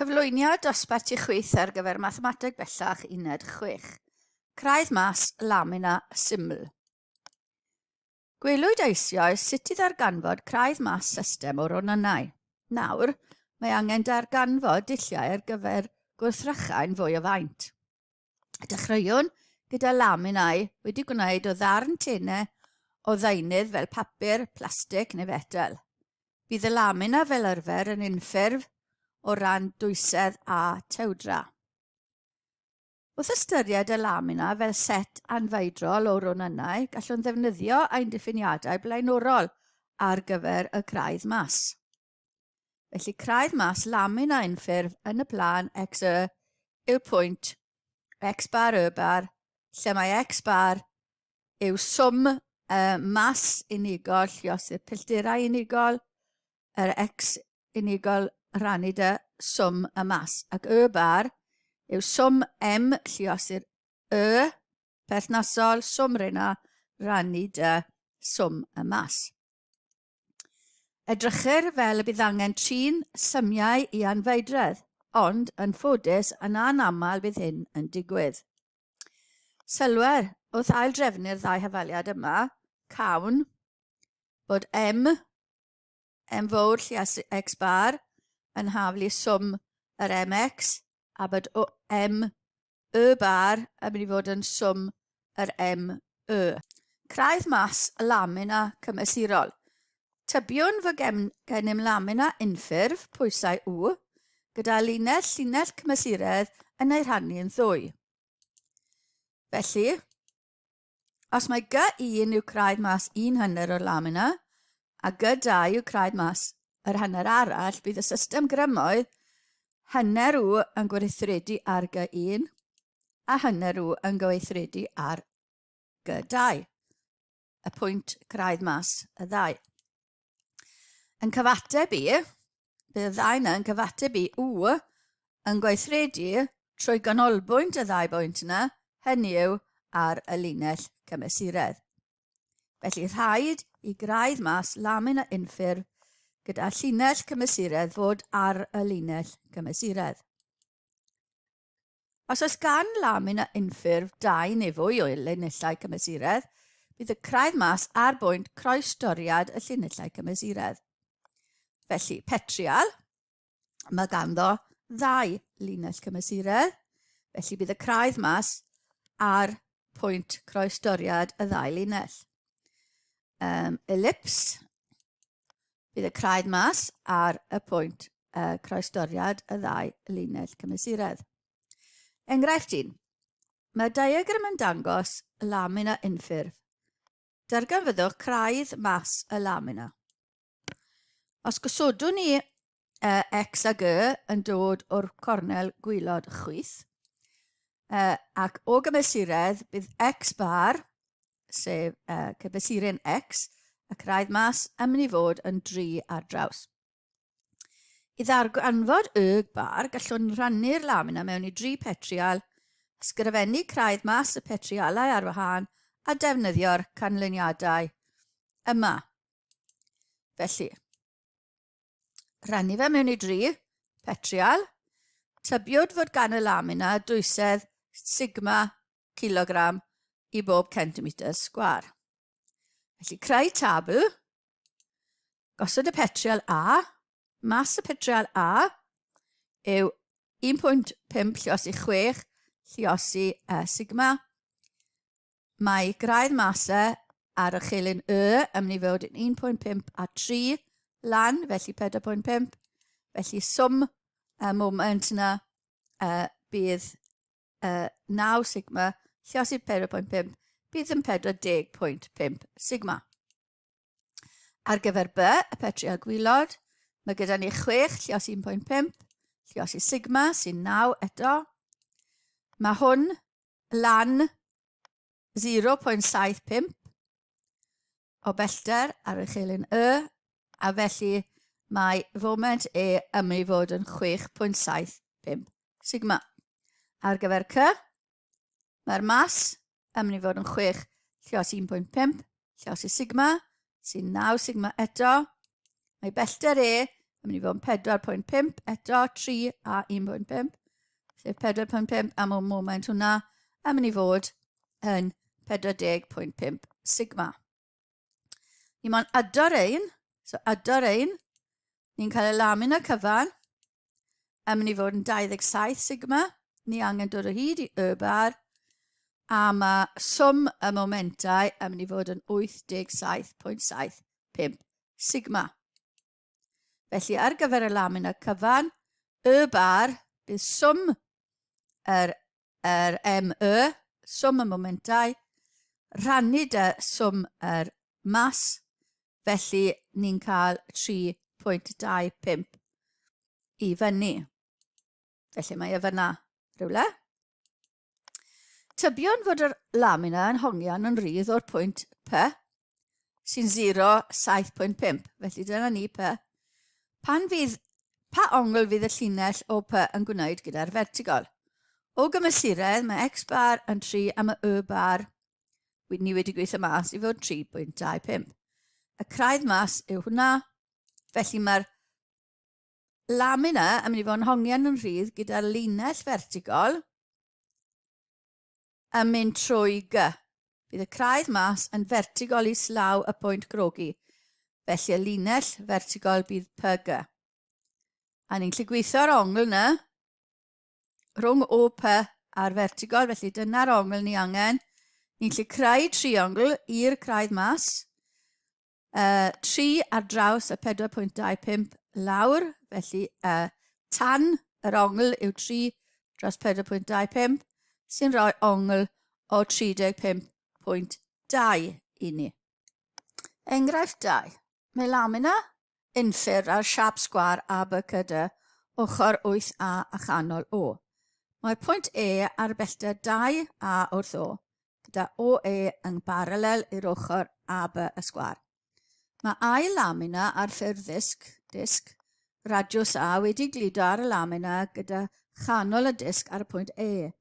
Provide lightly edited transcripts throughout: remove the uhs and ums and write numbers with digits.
Cyflwyniad dosbarth i chwith ar gyfer Mathemateg Bellach Uned 6. Craidd mas lamina syml. Gwelwyd eisoes sut i ddarganfod craidd mas system o ronynnau. Nawr, mae angen darganfod dulliau ar gyfer gwrthrychau'n fwy o faint. Dechreuwn gyda laminau wedi gwneud o ddarn tenau o ddeunydd fel papur, plastig neu fetel. Bydd y lamina fel arfer yn unffurf o ran dwysedd a tewdra. Wrth ystyried y lamina fel set anfeidrol o ronynnau, gallwn ddefnyddio ein diffiniadau blaenorol ar gyfer y craidd mas. Felly craidd mas lamina unffurf yn y plân x y yw'r pwynt x bar y bar, lle mae x bar yw swm y mas unigol, lluosir pellterau unigol, yr x unigol rhannu dy swm y mas, ac y bar yw swm m lluosir y perthnasol, swm rheina rannu dy swm y mas. Edrychir fel y bydd angen trin symiau i anfeidredd, ond yn ffodus yn anaml bydd hyn yn digwydd. Sylwer, wrth aildrefnu'r ddau hafaliad yma, cawn bod M, M fawr lluas X bar, yn haflu swm yr MX, a bod o, M Y bar yn mynd i fod yn swm yr M Y. Craidd mas y lamina cymesurol. Tybiwn fod gennym lamina unffurf, pwysau U, gyda linell llinell cymesuredd yn ei rhannu yn ddwy. Felly, Os mae G1 yw craidd mas un hanner o'r lamina, a G2 yw craidd mas yr hanner arall, bydd y system grymoedd hanner U yn gweithredu ar G1 a hanner U yn gweithredu ar G2, y pwynt craidd mas y ddau. Yn cyfateb i, bydd y ddau yna yn cyfateb i U yn gweithredu trwy ganolbwynt y ddau bwynt yna, hynny yw ar y linell cymesuredd. Felly rhaid i graidd mas lamin a unffurf gyda llinell cymesuredd fod ar y linell cymesuredd. Os oes gan lamina unffurf dau neu fwy o linellau cymesuredd, bydd y craidd mas ar bwynt croestoriad y llinellau cymesuredd. Felly, petrial, mae ganddo ddau linell cymesuredd, felly bydd y craidd mas ar pwynt croestoriad y ddau linell. Um, elips, Bydd y craidd mas ar y pwynt uh, croestoriad y ddau linell cymesuredd. Enghraifft 1. Mae diagram yn dangos lamina unffurf. Darganfyddwch craidd mas y lamina. Os gosodwn ni uh, x a g yn dod o'r cornel gwylod chwith, uh, ac o gymesuredd bydd x bar sef uh, cyfesurin x, y craidd mas yn mynd i fod yn 3 ar draws. I ddarganfod y bar, gallwn rannu'r lamina mewn i dri petrial, ysgrifennu craidd mas y petrialau ar wahân a defnyddio'r canlyniadau yma. Felly, rannu fe mewn i dri petrial, tybiwyd fod gan y lamina dwysedd sigma cilogram i bob centimetr sgwâr. Felly creu tabl, gosod y petriol A, mas y petriol A yw 1.5 lliosi 6 lliosi uh, sigma. Mae graidd masa ar y chelyn Y yn mynd i fod yn 1.5 a 3 lan, felly 4.5. Felly swm y moment yna uh, bydd uh, 9 sigma, lliosi 4.5, bydd yn 40.5 sigma. Ar gyfer B, y petri a gwylod, mae gyda ni 6 lliosi 1.5, lliosi sigma sy'n 9 eto. Mae hwn lan 0.75 o bellter ar y chelyn Y, a felly mae foment E yn mynd i fod yn 6.75 sigma. Ar gyfer C, mae'r mas yn mynd i fod yn 6 llios 1.5 llios i sigma, sy'n 9 sigma eto. Mae bellter E Yn mynd i fod yn 4.5 eto, 3 a 1.5, sef 4.5 am y moment hwnna, yn mynd i fod yn 40.5 sigma. Ni mo'n ado'r ein, so ado'r ein, ni'n cael y lamina cyfan, yn mynd i fod yn 27 sigma, ni angen dod o hyd i y bar, a mae swm y momentau yn mynd i fod yn 87.75 sigma. Felly ar gyfer y lamina cyfan, y bar, bydd swm yr, yr ME, swm y momentau, rhannu dy swm yr mas, felly ni'n cael 3.25 i fyny. Felly mae e fyna rhywle. Tybiwn fod yr lamina yn hongian yn rhydd o'r pwynt P, sy'n 0, 7.5. Felly dyna ni P. Pan fydd, pa ongl fydd y llinell o P yn gwneud gyda'r fertigol? O gymesuredd, mae x bar yn 3 a mae y bar ni wedi gweithio mas i fod 3.25. Y craidd mas yw hwnna, felly mae'r lamina yn mynd i fod yn hongian yn rhydd gyda'r linell fertigol yn mynd trwy G. Bydd y craidd mas yn fertigol islaw y pwynt grogi, felly y linell fertigol bydd PG. A ni'n gallu gweithio'r ongl yna rhwng OP a'r fertigol, felly dyna'r ongl ni angen. Ni'n gallu creu triongl i'r craidd mas, 3 ar draws y 4.25 lawr, felly tan yr ongl yw 3 dros 4.25, sy'n rhoi ongl o 35.2 i ni. Enghraifft 2. Mae lamina unffurf ar siâp sgwâr ABCD ochr 8A a chanol O. Mae pwynt E ar bellter 2A wrth O, gyda OE yn baralel i'r ochr AB y sgwâr. Mae ail lamina ar ffurf ddisg, disg, radiws A wedi gludo ar y lamina gyda chanol y disg ar y pwynt E.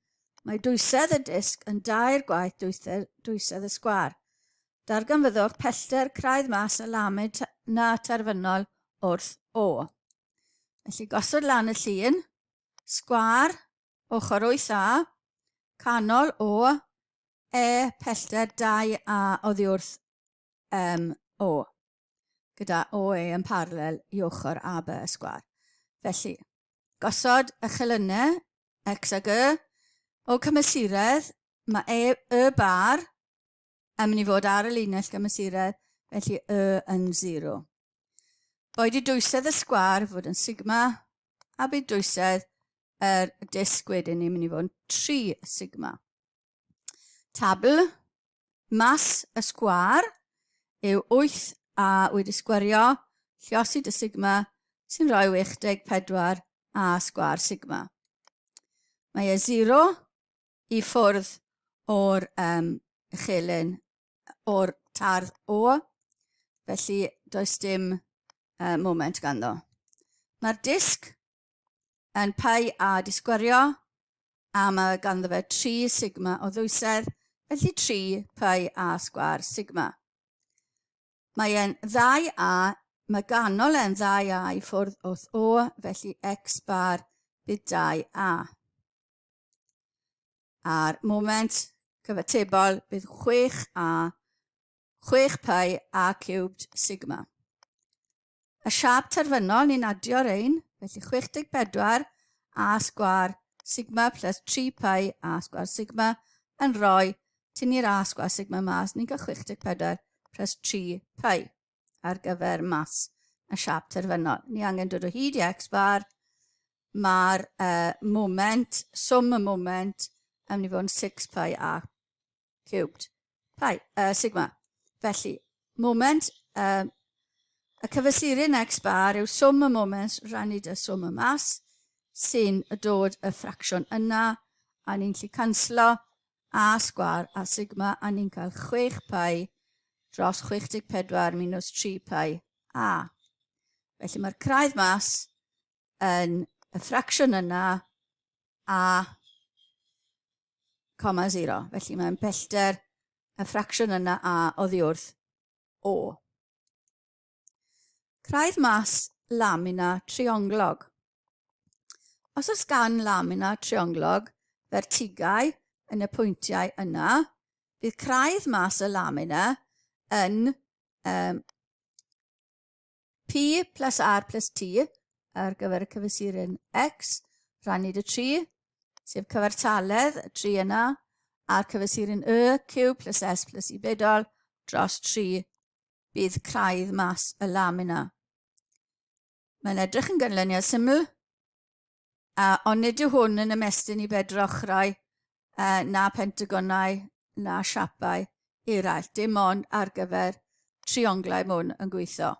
Mae dwysedd y disg yn dair gwaith dwysedd, dwysedd y sgwâr. Darganfyddwch pellter craidd mas y lamina terfynol wrth O. Felly gosod lan y llun, sgwâr, Ochr 8A, canol O, E, pellter 2A oddi wrth um, O, gyda OE yn paralel i ochr AB y sgwâr. Felly, gosod y chelynnau X ag Y, o cymesuredd, mae E, Y bar yn mynd i fod ar y linell gymesuredd, felly Y yn 0. Boed i dwysedd y sgwâr fod yn sigma, a bydd dwysedd yr disg wedyn ni'n mynd i fod yn 3 sigma. Tabl, mas y sgwâr yw 8 a wedi sgwario, lliosi dy sigma sy'n rhoi 64 a sgwâr sigma. Mae e 0 i ffwrdd o'r um, chelyn, o'r tardd O, felly does dim moment ganddo. Mae'r disg yn pi a disgwario, a mae ganddo fe 3 sigma o ddwysedd, felly 3 pi a sgwar sigma. Mae e'n 2a, mae ganol e'n 2a i ffwrdd wrth O, felly x bar bydd 2a. A'r moment cyfatebol bydd 6a, 6 pi a cubed sigma. Y siâp terfynol, ni'n adio rein, felly 64 a sgwar sigma plus 3 pi a sgwar sigma yn rhoi tynnu'r a sgwar sigma mas, ni'n cael 64 plus 3 pi ar gyfer mas y siâp terfynol. Ni angen dod o hyd i x bar, mae'r moment, swm y moment, yn mynd i fod yn 6 pi a cubed pi, sigma. Felly, moment, y cyfesurin x bar yw swm y moment rhannu dy swm y mas, sy'n dod y ffracsiwn yna, a ni'n gallu canslo a sgwar a sigma, a ni'n cael 6 pi dros 64 minus 3 pi a. Felly mae'r craidd mas yn y ffracsiwn yna a comma 0. Felly mae'n pellter y ffracsiwn yna a oddi wrth O. Craidd mas lamina trionglog. Os oes gan lamina trionglog fertigau yn y pwyntiau yna, bydd craidd mas y lamina yn um, P plus R plus T ar gyfer y cyfesuryn X rhannu dy 3, sef cyfartaledd y 3 yna, a'r cyfesuryn Y, Q plus S plus I bedol dros 3 bydd craidd mas y lamina. Mae'n edrych yn ganlyniad syml, a, ond nid yw hwn yn ymestyn i bedr ochrau uh, na pentagonau na siapau eraill, dim ond ar gyfer trionglau mwyn yn gweithio.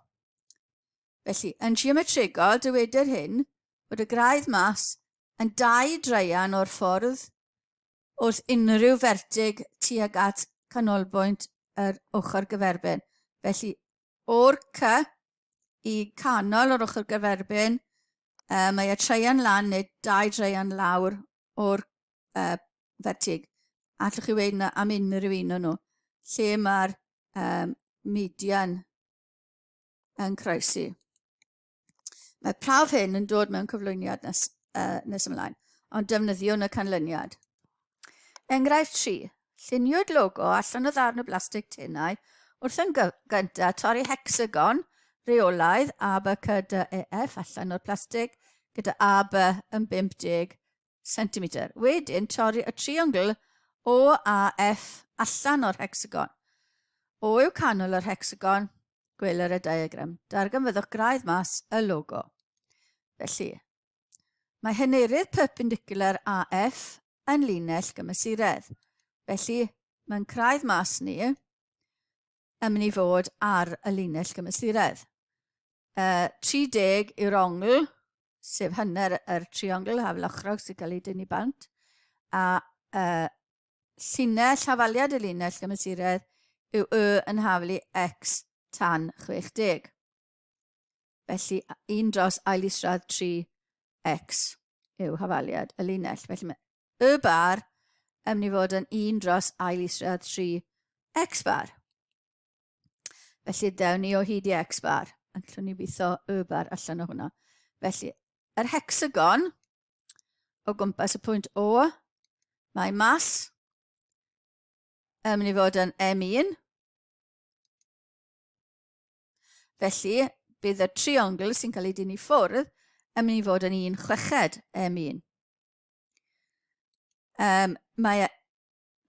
Felly, yn geometregol, dywedir hyn bod y graidd mas yn dau draean o'r ffordd wrth unrhyw fertig tuag at canolbwynt yr ochr gyferbyn. Felly, o'r C i canol o'r ochr gyferbyn, uh, mae y traean lan neu dau draean lawr o'r uh, fertig. Allwch chi weud na am unrhyw un o'n nhw, lle mae'r um, median yn croesi. Mae prawf hyn yn dod mewn cyflwyniad nes, uh, nes ymlaen, ond defnyddiwn y canlyniad. Enghraifft 3. Lluniwyd logo allan o ddarn o blastig tenau wrth yn gyntaf torri hecsagon rheolaidd A, B, C, D, E, F allan o'r plastig gyda A, B yn 50 cm. Wedyn torri y triongl O, A, F allan o'r hecsagon. O yw canol yr hecsagon, gweler y diagram. Darganfyddwch graidd mas y logo. Felly, mae hynerydd perpendicular AF yn linell gymesuredd. Felly, mae'n craidd mas ni yn mynd i fod ar y linell gymesuredd. Uh, 30 yw'r ongl, sef hanner yr triongl haflochrog sy'n cael ei dynnu bant, a uh, llinell, hafaliad y linell gymesuredd yw y yn haflu x tan 60. Felly, 1 dros ail isradd 3x yw hafaliad y linell. Felly mae y bar yn mynd i fod yn 1 dros ail isradd 3x bar. Felly, dewn ni o hyd i x bar. Allwn ni weithio y bar allan o hwnna. Felly, yr hecsagon o gwmpas y pwynt O, mae mas yn mynd i fod yn M1. Felly, bydd y triongl sy'n cael ei dynnu ffwrdd yn mynd i fod yn 1 chweched M1. Um, mae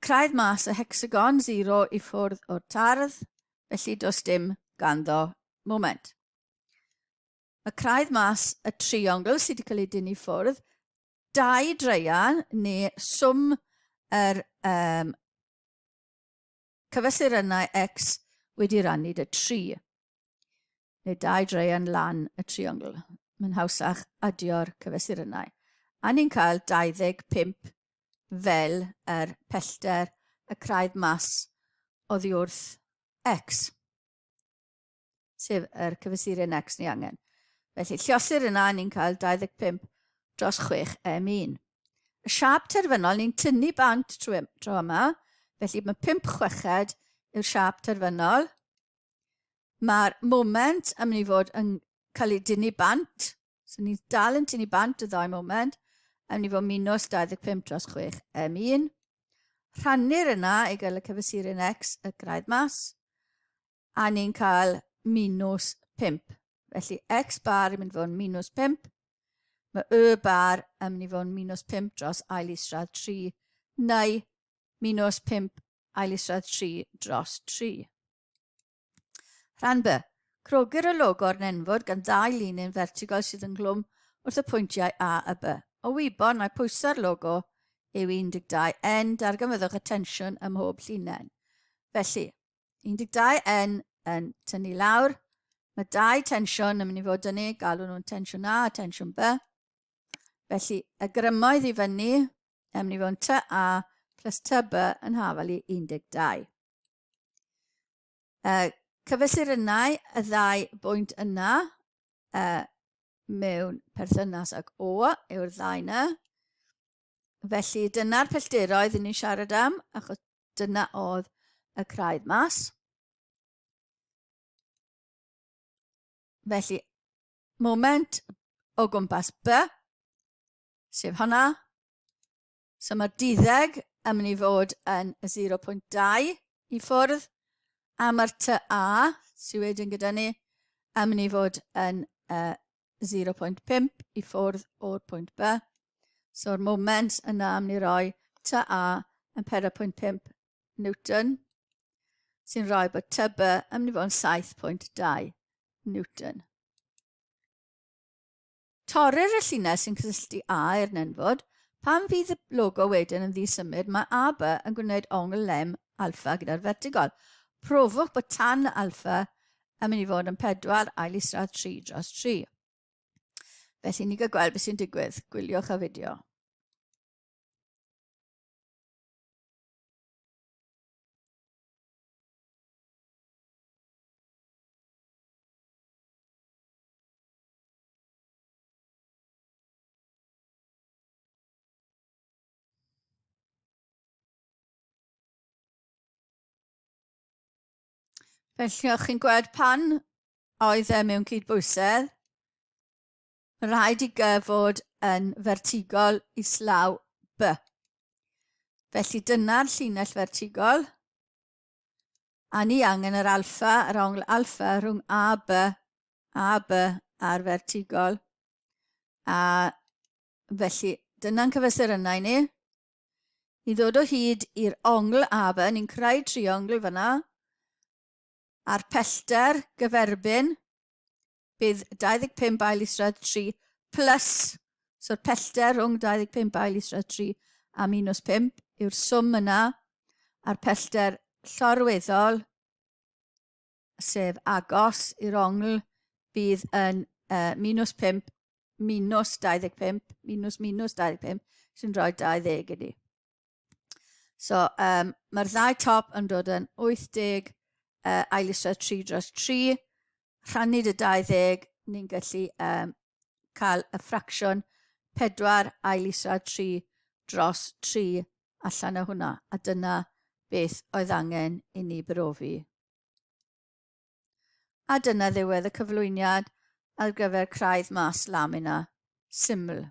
craidd mas y hecsagon 0 i ffwrdd o'r tardd, felly does dim ganddo moment. Mae craidd mas y triongl sydd wedi cael ei dynnu ffwrdd, dau draean neu swm yr um, cyfesurynnau x wedi rannu dy 3, neu dau draean lan y triongl. Mae'n hawsach adio'r cyfesurynnau. A ni'n cael 25 fel yr pellter y craidd mas oddi wrth x, sef yr cyfesuryn x ni angen. Felly, lliosur yna, ni'n cael 25 dros 6 M1. Y siâp terfynol, ni'n tynnu bant trwy, tro yma, felly mae 5 chweched yw'r siâp terfynol. Mae'r moment yn mynd i fod yn cael ei dynnu bant, so ni'n dal yn tynnu bant y ddau moment, yn mynd i fod minus 25 dros 6 M1. Rhannir yna i gael y cyfesuryn x y graidd mas, a ni'n cael minus 5. Felly x bar yn mynd i fod yn minus 5. Mae y bar yn mynd i fod yn minus 5 dros ail isradd 3, neu minus 5 ail isradd 3 dros 3. Rhan B. Crogir y logo ar nenfwd gan ddau linyn fertigol sydd ynghlwm wrth y pwyntiau A a B. O wybod mae pwysau'r logo yw 12 N, darganfyddwch y tensiwn ym mhob llinell. Felly, 12N yn tynnu lawr. Mae dau tensiwn yn mynd i fod yn ni, galw nhw'n tensiwn A a tensiwn B. Felly, y grymoedd i fyny yn mynd i fod yn TA plus TB yn hafal i 12. Uh, cyfesurynnau y ddau bwynt yna uh, mewn perthynas ag O yw'r ddau yna. Felly dyna'r pellteroedd i ni'n siarad am, achos Dyna oedd y craidd mas. Felly, Moment o gwmpas B, sef hwnna. So mae'r duddeg yn mynd i fod yn 0.2 i ffwrdd, a mae'r TA, sydd wedyn gyda ni, yn mynd i fod yn uh, 0.5 i ffwrdd o'r pwynt B. So'r moment yna am ni roi TA yn 4.5 Newton, sy'n rhoi bod TB yn mynd i fod yn 7.2 Newton. Torrir y llinell sy'n cysylltu A i'r nenfwd. Pan fydd y logo wedyn yn ddisymud, mae AB yn gwneud ongl lem alffa gyda'r fertigol. Profwch bod tan alffa yn mynd i fod yn 4 ail isradd 3 dros 3. Felly ni gael gweld beth sy'n digwydd. Gwyliwch y fideo. Felly, o'ch chi'n gweld pan oedd e mewn cydbwysedd, mae rhaid i G fod yn fertigol islaw B. Felly dyna'r llinell fertigol. A ni angen yr alfa, yr ongl alfa rhwng A, B, A, B a'r fertigol. A felly dyna'n cyfesurynnau ni. I ddod o hyd i'r ongl A, B, ni'n creu triongl fyna. A'r pellter gyferbyn bydd 25 ail isradd 3 plus, so'r pellter rhwng 25 ail isradd 3 a minus 5 yw'r swm yna, a'r pellter llorweddol, sef agos i'r ongl, bydd yn uh, minus 5 minus 25, minus minus 25, sy'n rhoi 20 i ni. So, um, mae'r ddau top yn dod yn 80 uh, ail isradd 3 dros 3. Rhannu dy 20, ni'n gallu um, cael y ffracsiwn 4 ail isradd 3 dros 3 allan o hwnna. A dyna beth oedd angen i ni brofi. A dyna ddiwedd y cyflwyniad ar gyfer craidd mas lamina syml.